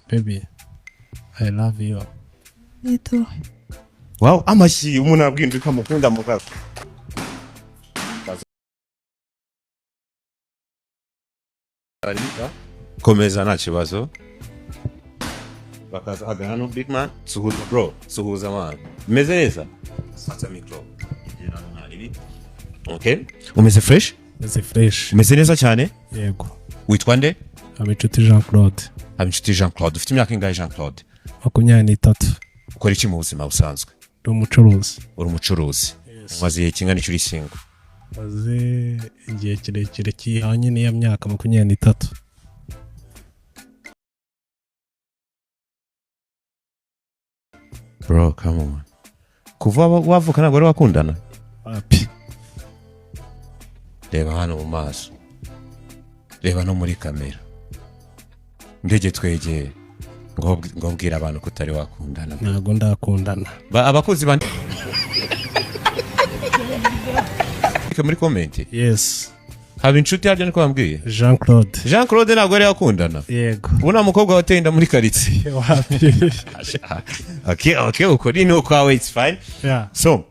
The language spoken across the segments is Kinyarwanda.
Baby, I love you. Me too. Wow, amashyi! Umuntu abwira ko amukunda mugabo. Komeza, nta kibazo. Bakaza haga hano. Big man, suhuza bro, suhuza man. Umeze neza? Fata micro. Okay, umeze fresh? Meze fresh. Umeze neza cyane? Yego. Witwa nde? Habinshuti Jean Claude. Habinshuti Jean Claude. Ufite imyaka ingahe, Jean Claude? 23. Ukora iki mu buzima busanzwe? Ndi umucuruzi. Uri umucuruzi? Umaze igihe kingana iki uri single? Maze igihe kirekire gihanye n'iyo myaka 23. Bro, come on. Kuva wavuka ntabwo wari wakundana? Wapi. Reba hano mu maso, reba no muri kamera, ndege twegeye, ngo bwira abantu ko utari wakundana. Ntabwo ndakundana. Abakozi ba muri comment. Yes. Haba inshuti harya niko bambwiye? Jean Claude. Jean Claude ntabwo yari yakundana? Yego. Ubu nta mukobwa wateye inda muri karitsiye? Wapi. Okay, uko ni ukwawe, it's fine. Yeah. So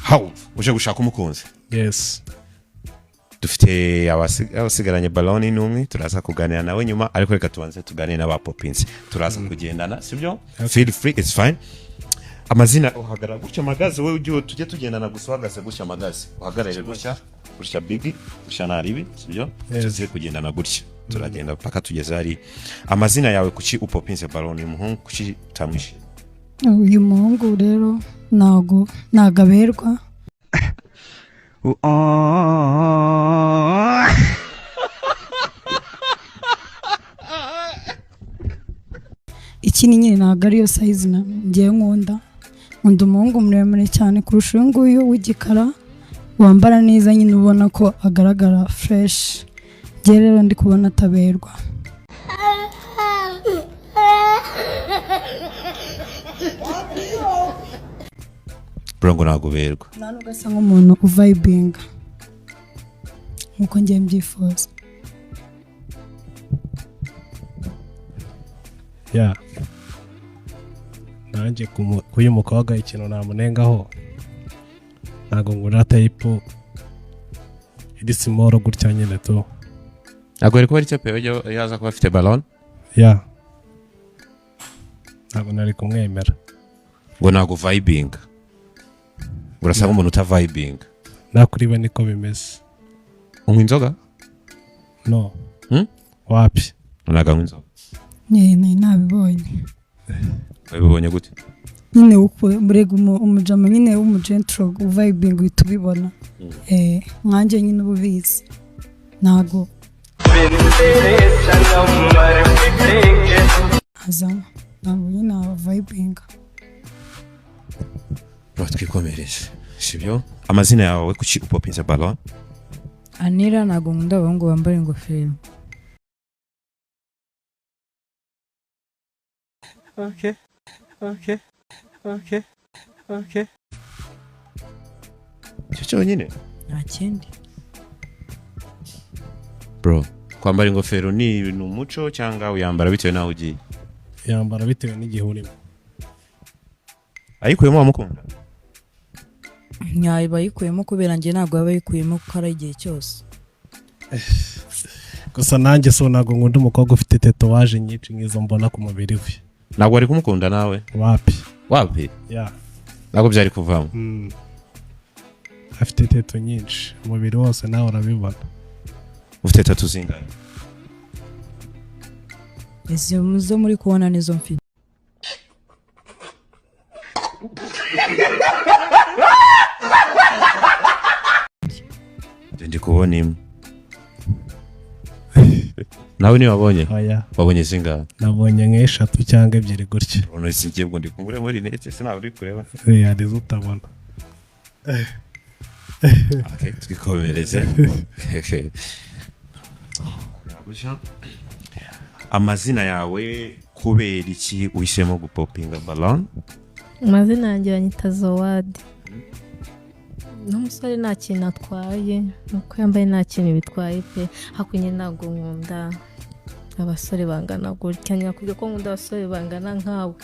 how uje gushaka umukunzi? Yes. Dufite abasigaranye baloni n'umwe, turaza kuganira nawe nyuma, ariko reka tubanze tuganire n'abapopinsi. Turaza kugendana, sibyo? Feel free, it's fine. Amazina? Uhagarara gutya amagaze, wowe ujye tujye tugendana gusa uhagaze gutya amagaze, uhagarare gutya gutya, bigi gutya, nta ribi, sibyo? Yes. Tuze kugendana gutya, turagenda paka tugeze hari. Amazina yawe? Kuki upopinze baloni uyu muhungu? Kuki utamwishyura? Uyu muhungu rero ntago aberwa. Ikindi nyine ntabwo ariyo size ngewe nkunda. Nkunda umuhungu muremure cyane kurusha uyu nguyu, w'igikara, wambara neza nyine, ubona ko agaragara fresh. Ngewe rero ndi kubona ataberwa. Bro, ngo ntabwo uberwa. Nta nubwo asa nk'umuntu uvayibinga nk'uko ngewe mbyifuza. Yeah, nanjye k'uyu mukobwa ikintu namunengaho, ntabwo ngura type iri small gutya nyine tu. Ntabwo yari kuba ari type yaza kuba afite baloni? Yeah, ntabwo nari kumwemera. Ngo ntabwo vibinga, urasa nk'umuntu utavibinga. Na kuri we niko bimeze. Unywa inzoga? No. Hmm? Wapi. Ntabwo anywa inzoga. Nyine nari nabibonye. Wabibonye gute? Nyine murega umujama nyine w'umugentro uvayibinga uhita ubibona. Nkanjye nyine uba ubizi, ntago azamo, ntabwo nyine avayibinga. Bro, twikomereze, sibyo? Amazina yawe? Kuki upopinze balon? Anira. Ntabwo nkunda abahungu bambara ingofero. Okay. Icyo cyonyine? Nta kindi. Bro, kwambara ingofero ni umuco cyangwa uyambara bitewe n'aho ugiye? Yambara bitewe n'igihe urimo. Ayikuyemo wamukunda? Nyayo bayikuyemo kubera njye ntabwo yaba ayikuyemo kuko ari igihe cyose. Gusa nanjye so ntabwo nkunda umukobwa ufite tatouage nyinshi nk'izo mbona ku mubiri we. Ntabwo wari kumukunda nawe? Wapi. Wapi? Yeah. Ntabwo byari kuvamo? Afite tattoo nyinshi umubiri wose, nawe urabibona. Ufite tattoo zingahe? Izi zo muri kubona nizo mfite. Njye ndi kubona imwe, nawe niyo wabonye? Oya. Wabonye zingahe? Nabonye nk'eshatu cyangwa ebyiri gutya. Urabona izi? Ngo ndi kumure muri rinete, sinabwo uri kureba. Hari izo utabona. Okay, twikomereze. Amazina yawe? Kubera iki uhisemo gupopinga balloon? Amazina yanjye banyita Zowadi. N'umusore nta kintu atwaye, nuko yambaye nta kintu bitwaye pe. Hakunye ntabwo nkunda Abasore bangana gutya, nyakubwiye ko nkunda abasore bangana nkawe.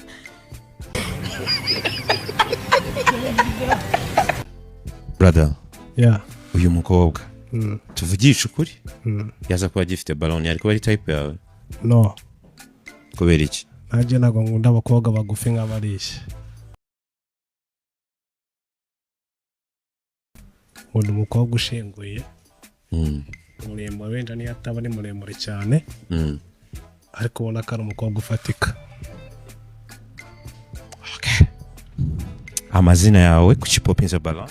Brother, Yeah. uyu mukobwa, tuvugishe ukuri, yaza kuba agifite balloon, yari kuba ari type yawe? No. Kubera iki? Nanjye ntabwo nkunda abakobwa bagufi nk'abariya. Nkunda umukobwa ushinguye, muremure, wenda niyo ataba ari muremure cyane, ariko ubona ko ari umukobwa ufatika. Amazina yawe, kuki popinze balloon?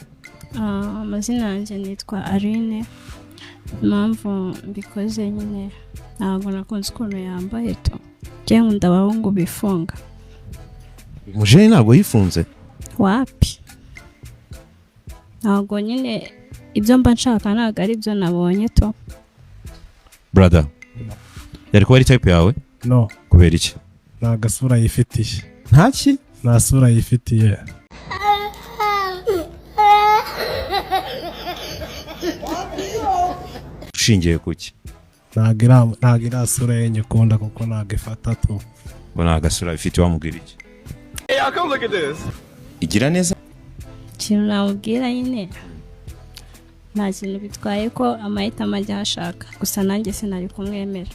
Amazina yanjye nitwa Aline. Impamvu mbikoze nyine, ntabwo nakunze ukuntu yambaye to. Njye nkunda abahungu bifunga. Mujene ntabwo yifunze. Wapi, ntabwo nyine ibyo mba nshaka ntabwo ari byo nabonye to. Brother, yari kuba ari type yawe? No. Kubera iki? Nta gasura yifitiye. Ntaki? Nta sura yifitiye. Ushingiye kuki? Ntabwo iriya sura ye nyikunda, kuko ntabwo ifata tu. Ngo nta gasura bifite, wamubwira iki? Igira neza. Ikintu namubwira nyine, nta kintu bitwaye ko amahitamo ajya ahashaka, gusa nanjye sinari kumwemera.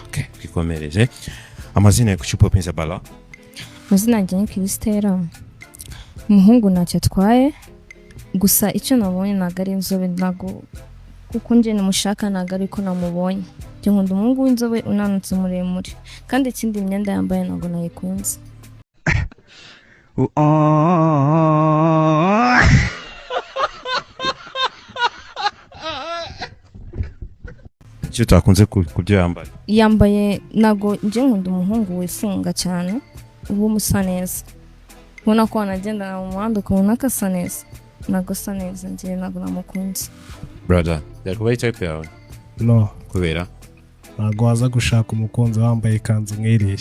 Okay, twikomereze. Amazina yawe, kuki popinze balloon? Amazina yanjye ni Christella. Umuhungu ntacyo atwaye, gusa icyo nabonye ntabwo ari inzobe, ntabwo kuko njye nimushaka ntabwo ari ko namubonye. Njye nkunda umuhungu w'inzobe unanutse muremure, kandi ikindi imyenda yambaye ntabwo nayikunze. Icyo utakunze ku byo yambaye? Yambaye ntabwo, njye nkunda umuhungu wifunga cyane, uba umusa neza, ubona ko wanagendana mu muhanda ukabona ko asa neza. Ntabwo asa neza, njye ntabwo namukunze. Brother, yari kuba ari type yawe? No. Kubera? Ntabwo waza gushaka umukunzi wambaye ikanzu nk'iriya.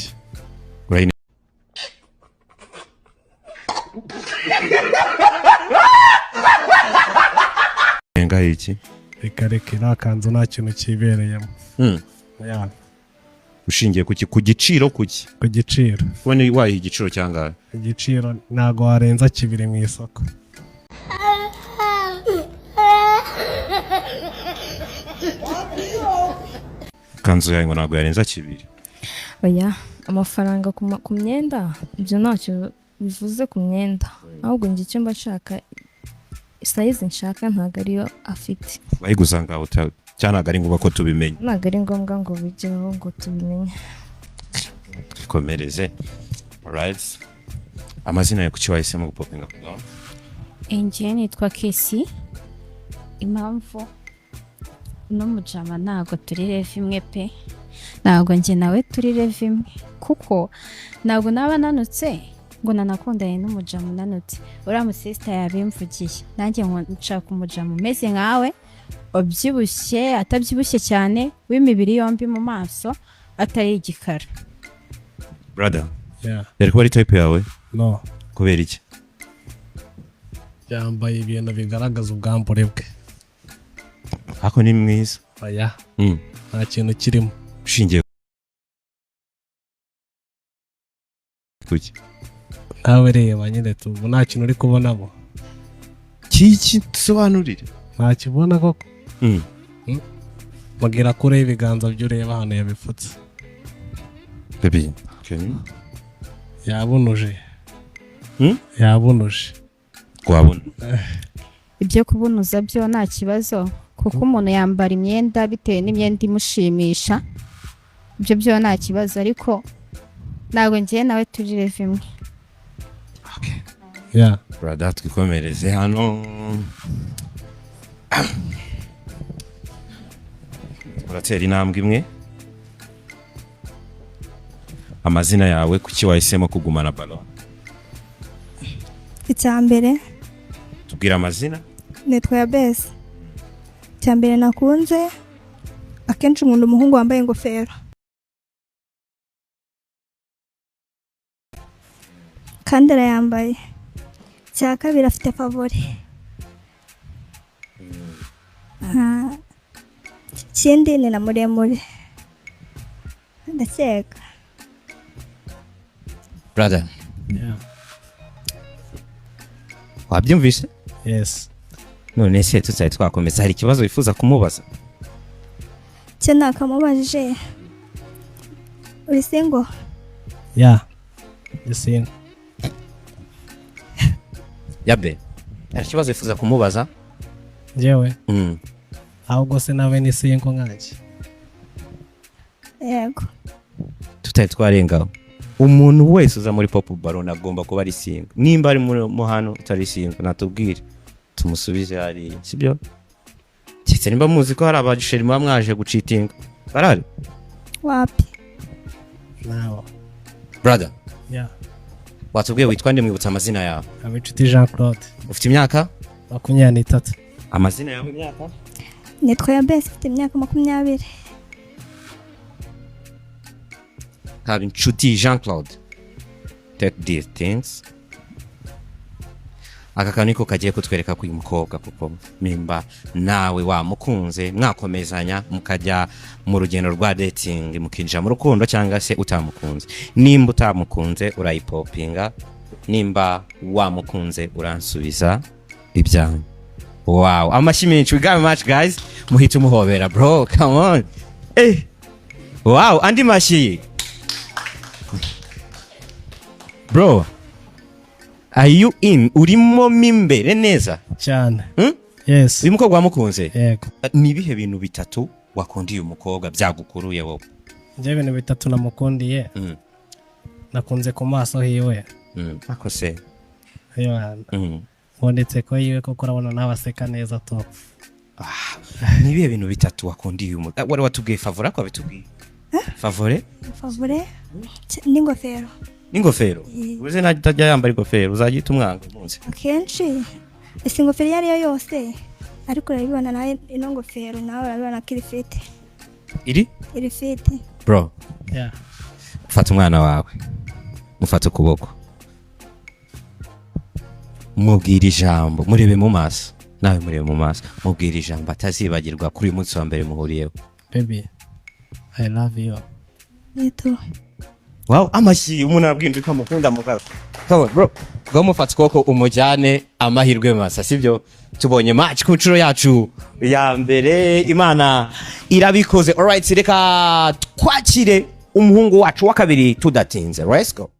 Urayine. Enga iki? Reka reka, iriya kanzu nta kintu kibereyemo. Yeah. Ushingiye kuki? Ku giciro kuki? Ku giciro. Kubona wayiha igiciro cyangahe? Igiciro ntabwo warenza 2 mu isoko. Ikanzu yawe ngo ntabwo yarenza 2. Oya, amafaranga ku myenda ibyo ntacyo bivuze ku myenda, ahubwo njye icyo mba nshaka, size nshaka ntabwo ariyo afite. Bayiguza ngaho cyangwa ntabwo ari ngombwa ko tubimenya? Ntabwo ari ngombwa ngo bijyeho ngo tubimenye. Twikomereze. Alright. Amazina yawe, kuki wahisemo gupopinga balloon? Njye nitwa Kesi. Impamvu, uno mujama ntabwo turi level imwe pe, ntabwo njye nawe turi level imwe, kuko ntabwo naba nanutse ngo nanakundanye n'umujama unanutse. Uriya musisita yabimvugiye, nanjye ngo nshaka umujama umeze nkawe, ubyibushye atabyibushye cyane, w'imibiri yombi, mu maso atari igikara. Brother, Yeah. yari kuba ari type yawe? No. Kubera iki? Yambaye ibintu bigaragaza ubwambure bwe. Ako ni mwiza. Oya. Nta kintu kirimo. Ushingiye kuki? Nawe reba nyine tu, ubu nta kintu uri kubonamo. Kiki, tusobanurire. Nta kibona koko. Mbwira ko ureba ibiganza bye, ureba ahantu yabipfutse. Baby, can you? Yabunuje. Yabunuje. Wabona. Ibyo kubunuza byo nta kibazo, kuko umuntu yambara imyenda bitewe n'imyenda imushimisha, ibyo byo nta kibazo, ariko ntabwo ngiye nawe turi level imwe. Yeah. Brother, twikomereze hano. Uratera intambwe imwe. Amazina yawe, kuki wahisemo kugumana balloon? Icya mbere, Tubwire amazina. nitwa Yabesi. Icya mbere nakunze, akenshi nkunda umuhungu wambaye ingofero kandi arayambaye. Icya kabiri, afite favori. Ikindi ni na muremure. Ndakeka. Brother, Yeah. wabyumvise? Yes. None se tutari twakomeza, hari ikibazo wifuza kumubaza? Icyo nakamubajije, uri single? Yeah, ndi single. Yabe, hari ikibazo wifuza kumubaza? Njyewe? Mm. Ahubwo se nawe ni single nkanjye? Yego. Tutari twarengaho, umuntu wese uza muri Pop Balloon agomba kuba ari single. Nimba ari muri mo hano utari single, natubwire tumusubize hariya, sibyo? Keretse nimba muzi ko hari abasheri muba mwaje gucheatinga, barahari? Wapi. Nawe. Brother, Yeah. watubwiye witwa nde? Mwibutsa amazina yawe. Habinshuti Jean Claude. Ufite imyaka? 23. Amazina yawe, imyaka? Nitwa Yabesi, mfite imyaka 20. Habinshuti Jean Claude, take these things. Aka kantu niko kagiye kutwereka ko uyu mukobwa kuko nimba nawe wamukunze, mwakomezanya mukajya mu rugendo rwa dating, mukinjira mu rukundo, cyangwa se utamukunze. Nimba utamukunze urayipopinga, nimba wamukunze uransubiza ibyanyu. Wow, amashyi menshi. We got much, guys. Muhita umuhobera, bro, come on. Wow, andi mashyi. Bro, are you in? Urimo mo imbere neza? Cyane. Hmm? Yes. Uyu mukobwa wamukunze? Yego. Ni ibihe bintu bitatu wakundiye umukobwa byagukuruye wowe? Njye ibintu bitatu namukundiye, nakunze ku maso hiwe. Ako se. Nkunditse ko yiwe, kuko urabona nawe aseka neza top. Ni ibihe bintu bitatu wakundiye uyu? Wari watubwiye favore, ariko wabitubwiye favore. Favore n'ingofero. N'ingofero? Eh. Uze ntajya yambara ingofero, uzajya uhita umwanga umunsi. Akenshi isi ingofero iyo ari yo yose, ariko urabibona nawe, ino ngofero nawe urabibona ko iri fite. Iri? Iri fite. Bro, Yeah. fata umwana wawe, mufate ukuboko, mubwire ijambo, murebe mu maso, nawe murebe mu maso, mubwire ijambo atazibagirwa kuri uyu munsi wa mbere muhuriyeho. Baby, I love you. Nito. Wow, amashyi! Umuntu arabwira ko amukunda mugabo. Come on, bro, ngo mufate ukuboko umujyane. Amahirwe masa, sibyo? Tubonye match ku nshuro yacu ya mbere, Imana irabikoze. Alright, reka twakire umuhungu wacu wa kabiri tudatinze. Let's go.